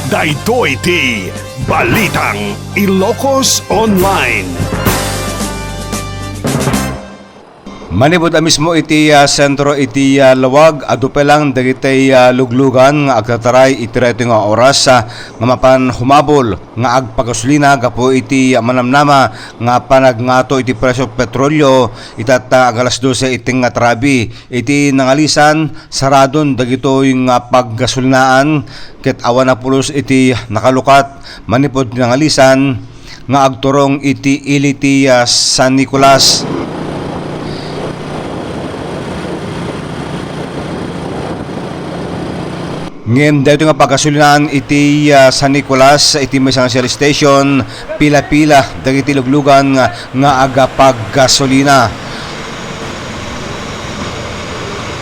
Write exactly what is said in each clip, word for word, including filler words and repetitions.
Daytoy ti Balitang Ilocos Online. Manipud a mismo iti, ah, sentro iti, ah, lawag, adu pay lang dagiti, ah, luglugan nga agtataray iti daytoy nga oras, ah, nga mapan humabol nga agpagasolina gapu iti, ah, manamnama nga panagngato iti presyo petrolyo itatta ag alas dose iti nga tarabi. Iti nangalisan, saradon dagitoy nga paggasolinaan ket awan a pulos iti nakalukat manipud nangalisan nga agturong iti ili ti, ah, San Nicolas. Ngem daytoy nga paggasolinaan iti, ah, San Nicolas, iti maysa nga Shell station, pila-pila dagiti luglugan nga, nga agpaggasolina.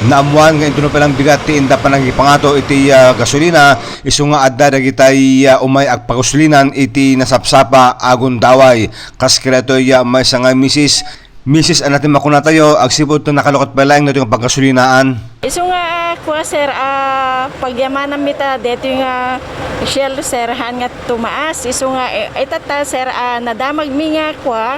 Naammuan nga intono pay lang bigat ti inda panangipangato iti, ah, gasolina, isu nga adda dagitay, ah, umay agpagasulinan iti nasapsapa a gundaway. Kas kadaytoy, ah, maysa nga misis, misis a natin makunatayo, agsipud ta nakalukat pay laeng daytoy nga paggasolinaan. Isu nga, ah, kua, sir, ah, pagyamananmi ta daytoy nga Shell, sir, haan nga tumaas. Isu nga, eh, itatta, sir, ah, nadamagmi nga kua,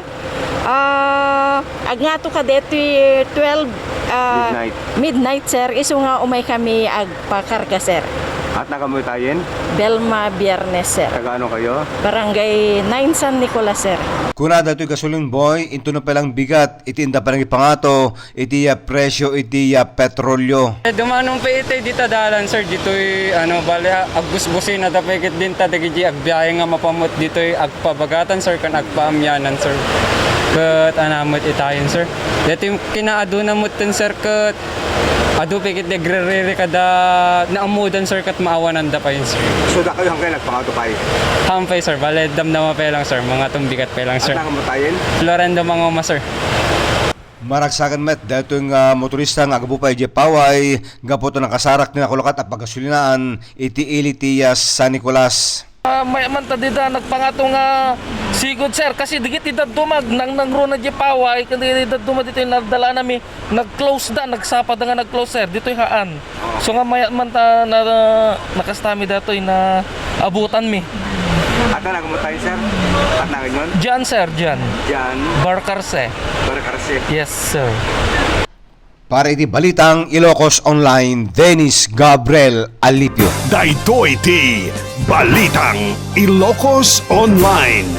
ah, agngato kadaytoy twelve, ah, Midnight. Midnight, sir. Isu nga umay kami agpakarga, sir. Haan nga kamo itayen? Belma Biernes, sir. Taga ano kayo? Barangay nine San Nicolas, sir. Kuna daytoy gasoline boy, intono pay lang bigat iti inda panangipangato iti, ah, presyo iti, ah, petrolyo. Eh, dumanong pa iti dita dalan, sir, ditoy, ano, bale, ah, agbusbusinada pa ket dinta dagiti agbiyahe nga mapamot ditoy agpabagatan, sir, ken agpaamianan, sir. Ket ania met itayen, sir. Ditoy kinaaduna metten, sir, ket adu pa ket agririri kada naammodan, sir, ket maawananda pay, sir. So, dakayo haan kayo nagpangato pay? Haan pay, sir. Bale, damdama pay lang, sir. Mga tumbigat pay lang, sir. Haan nga kamo itayen? Florendo Mangoma, sir. Maragsakan met daytoy nga motorista nga agbu pay idiay paway gapu ta nakasarak ti nakalukat a paggasolinaan iti ili ti, ah, San Nicolas. Ah, mayat man ta dida nagpangato nga sigud, sir, kasi dagiti dadduma, nangnangruna idiay paway, ken dagiti dadduma ditoy nagdalanami, nag-close da, nagsapa da nga nag-close, sir, ditoy haan. So nga mayat man ta na, nakastami datoy na abutanmi. Haan nga kamo itayen, sir? Haan nga ngayon? Jan, sir, Jan. Jan. Barcarse. Barcarse. Yes, sir. Para iti Balitang Ilocos Online, Dennis Gabriel Alipio. Daytoy ti Balitang Ilocos Online.